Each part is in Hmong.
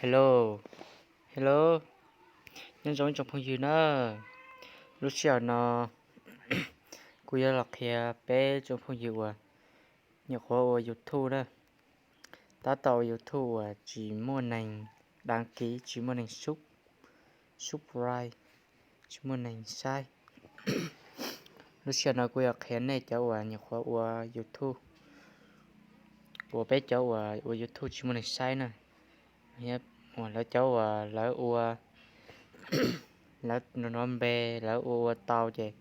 Hello, hello, nyob zoo ib tsoom phooj ywg na. Lub sij hawm no kuv yuav los qhia peb tsoom phooj ywg uas nyuam qhuav ua YouTube na, tab tom ua YouTube uas tsis muaj neeg đăng ký, tsis muaj neeg sub, subscribe, tsis muaj neeg saib. Lub sij hawm no kuv yuav qhia nej cov uas nyuam qhuav ua YouTube, uas peb cov uas ua YouTube tsis muaj neeg saib na, uas lawv cov uas lawv ua, lawv nrov npe, lawv ua ua tau ces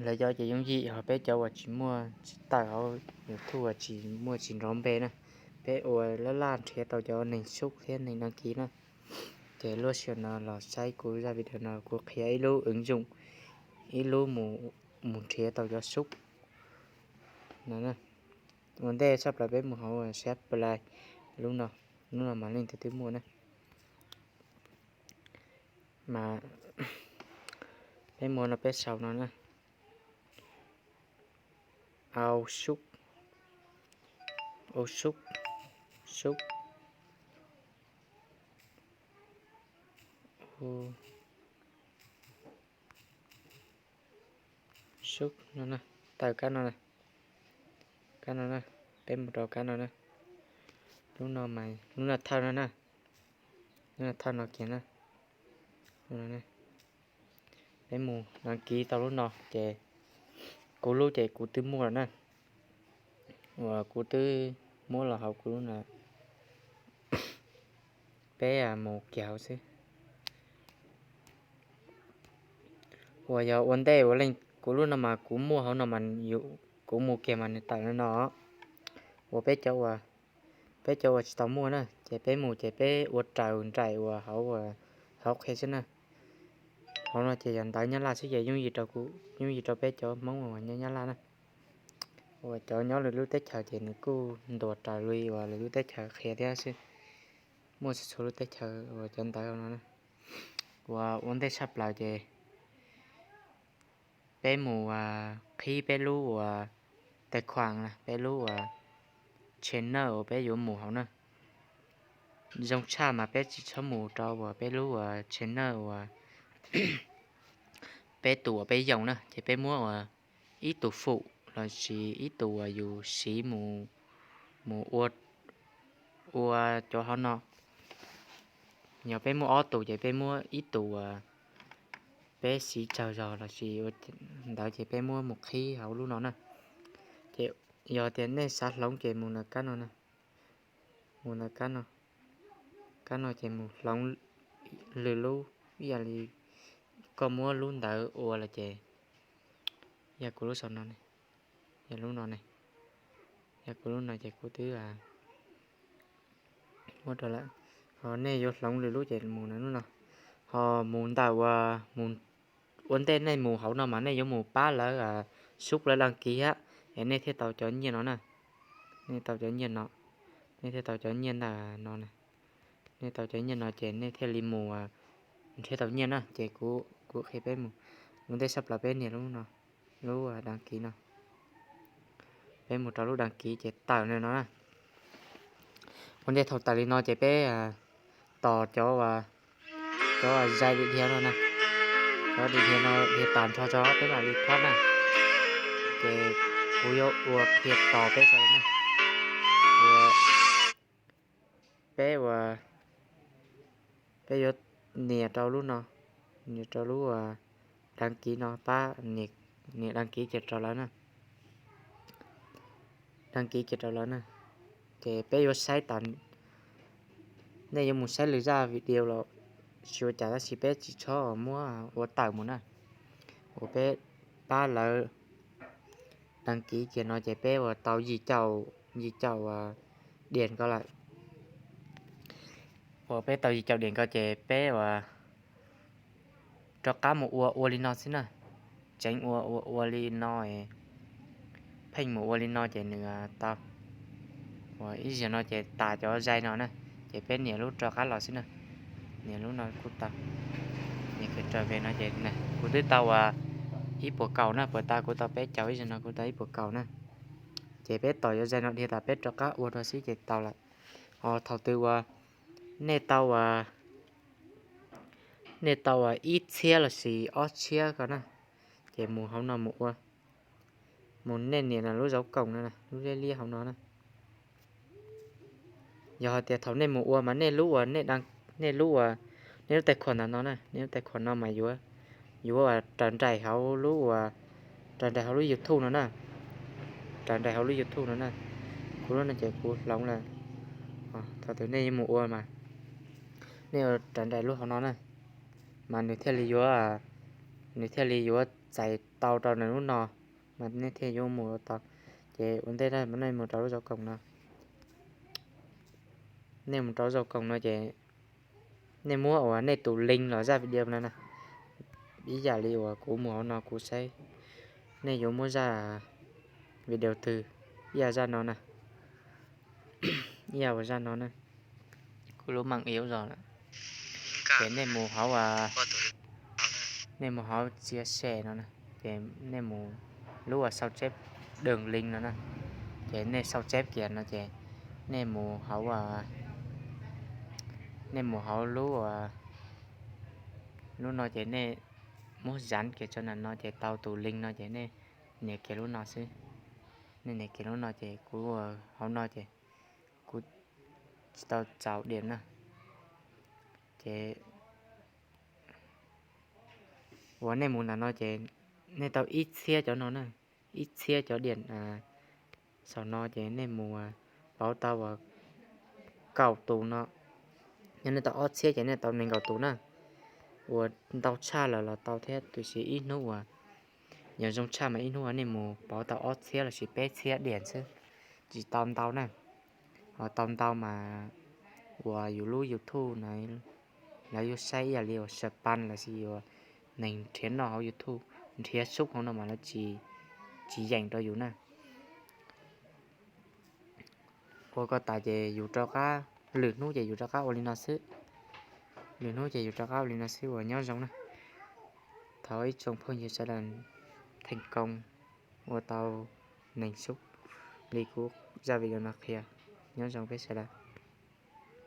lawv cov ces yooj yim, ho peb cov uas tsis muaj, tsis tawm hauv YouTube uas tsis muaj, tsis nrov npe na, peb ua laj laj nrhiav tau cov neeg sub thiab neeg đăng ký na. Ces lub sij hawm no los saib kuv zaj video no, kuv qhia ib lub ứng dụng, ib lub mus nrhiav tau cov sub no. Ua ntej tshaj plaws peb mus hauv sab Play, lub no, lub no mas leej twg twb muaj na. Mas peb mus no peb sau no na, au sub, au sub, sub, sub no na, tawm kab no, kab no na, peb mus rau kab no na. Lub no mas lub no thawj no na, lub no thawj no kiag na. Peb mus đăng ký tau lub no ces kuv lub ces kuv twb muaj lawm na, uas kuv twb muab los hauv kuv lub no. Peb mus kiag hauv xwb. Uas yog ua ntej ua leej kuv lub no mas kuv muaj hauv no mas kuv mus kiag mas nws tawm no no. Uas peb cov uas, peb cov uas tsis tau muaj na ces peb mus ces peb ua raws nraim uas hauv, hauv qhia xwb na. Hauv no ces yog ntawv Nyab Laj xwb ces yooj yim rau kuv, yooj yim rau peb cov Hmoob uas nyob Nyab Laj na. Uas cov nyob lwm lub teb chaws ces nws kuj ntuas raws li uas lwm lub teb chaws qhia thiab xwb. Muaj txhua txhua lub teb chaws uas cov ntawv no na. Uas ua ntej tshaj plaws ces peb mus qhib peb lub uas tài khoản, peb lub uas channel uas peb yuav mus hauv na. Zoo tshaj mas peb tsis txhob mus rau uas peb lub uas channel uas peb tus uas peb yoog na, ces peb muab uas ib tug fum lossis ib tug uas yus siv mus, mus ua, ua cov hauv no. Yog peb muaj ob tug ces peb muab ib tug uas peb siv tsawg zog lossis ua ntawd ces peb muab mus qhib hauv lub no na. Ces yog tias nej xav hloov ces mus ntawm kab no na, mus ntawm kab no. Kab no ces mus hloov lwm lub ib yam li koj muab lub ntawd ua lawm ces, yog kuv lub saum no ne, yog lub no ne, yog kuv lub no ces kuv twb muab rau lawm. Ho nej yuav hloov lwm lub ces mus ntawm lub no. Ho mus ntawm uas mus, ua ntej nej mus hauv no mas nej yuav mus pab lawv sub lawv đăng ký thiab, es nej thiaj tau cov nyiaj no na. Nej tau cov nyiaj no, nej thiaj tau cov nyiaj ntawm no na. Nej tau cov nyiaj no ces nej thiaj li mus nrhiav tau nyiaj na. Ces kuv, kuv qhia peb mus, ua ntej tshaj plaws peb nias lub no, lub đăng ký no. Peb mus rau lub đăng ký ces tawm no na. Ua ntej thaum tawm li no ces peb tos cov, cov zais đi theo no na. Cov đi theo no dhia tas nrho tso peb mam li thob na. Ces kuv yuav ua qhia tos peb tso na. Peb ua, peb yuav nias rau lub no, nias rau lub đăng ký no pab, nias đăng ký ces rau lawv na. Đăng ký ces rau lawv na. Ces peb yuav saib tas, nej yuav mus saib lwm zaj video los tsis ua cas tab sis peb tsis txhob muab ua tawm mus na. Uas peb pab lawv đăng ký ces no ces peb ua tau yim caum, yim caum uas điểm ko lawm. Uas peb tau yim caum điểm ko ces peb ua rov qab mus ua, ua li no xwb na. Tseev ua, ua, ua li no, pheej mus ua li no ces nws tau. Uas ib zaug no ces tas cov zais no na, ces peb nias lub rov qab los xwb na. Nias lub no kuj tau. Nias kws raws ve no ces kuv twb tau uas ib puas kaum na, puas tas kuv tau peb caug, ib zaug no kuv tau ib puas kaum na. Ces peb tos cov zais no dhia tas peb rov qab ua rau xwb ces tau lawm. Ho thaum twg uas nej tau, nej tau ib txhiab lossis ob txhiab ko na, ces mus hauv no mus ua, mus nej nias lub dấu cộng no, lub liab liab hauv no na. Yog hais tias thaum nej mus ua mas nej lub uas nej lub uas nej lub tài khoản ntawm no na, nej lub tài khoản no mas yuav, yuav raws nraim hauv lub uas, raws nraim hauv lub YouTube no na, raws nraim hauv lub YouTube no na. Kuv lub no ces kuv hloov lawm. Thaum twg nej yuav mus ua mas nej ua raws nraim lub hauv no na, mas nws thiaj li yuav, nws thiaj li yuav txais tau rau nws lub no, mas nej thiaj yuav mus ua tau. Ces ua ntej nej mus rau lub dấu cộng no, nej mus rau lub dấu cộng no ces nej muab uas nej tus link los zaj video no na, ib yam li uas kuv mus hauv no kuv saib nej yuav muab zaj video twg, ib yam zaj no na, ib yam uas zaj no na, kuv lub mạng yếu rồi lawm. Ces nej mus hauv, nej mus hauv chia sẻ no na, ces nej mus lub uas sao chép đường link no na, ces nej sao chép kiag no ces nej mus hauv, nej mus hauv lub, lub no ces nej muab dán kiag tso ntawm no ces tau tus link no ces nej nias kiag lub no xwb. Nej nias kiag lub no ces kuv hauv no ces kuv tsis tau txaus điện na, ces uas nej mus ntawm no ces nej tau ib txhiab cov no na, ib txhiab cov điện saum no ces nej mus pauv tau uas kaum tus no. Yog nej tau ob txhiab ces nej tau nees nkaum tus na. Uas ntau tshaj lawm los tau thiab, tiam sis ib hnub uas, yog zoo tshaj mas ib hnub uas nej mus pauv tau ob txhiab lossis peb txhiab điện xwb, tsis tau ntau na. Ho tau ntau mas uas yus lub YouTube na, lawv yuav saib ib yam li uas spam lossis uas neeg nrhiav noj hauv YouTube, nrhiav sub hauv no mas lawv tsis yeem rau yus na. Ua ko tas ces yus rov qab, lwm hnub ces yus rov qab ua li no xwb. Lwm hnub ces yus rov qab ua li no xwb uas nyob zoo na. Thov ib tsoom phooj ywg sawv daws thành công, ua tau neeg sub li kuv zaj video no qhia. Nyob zoo peb sawv daws.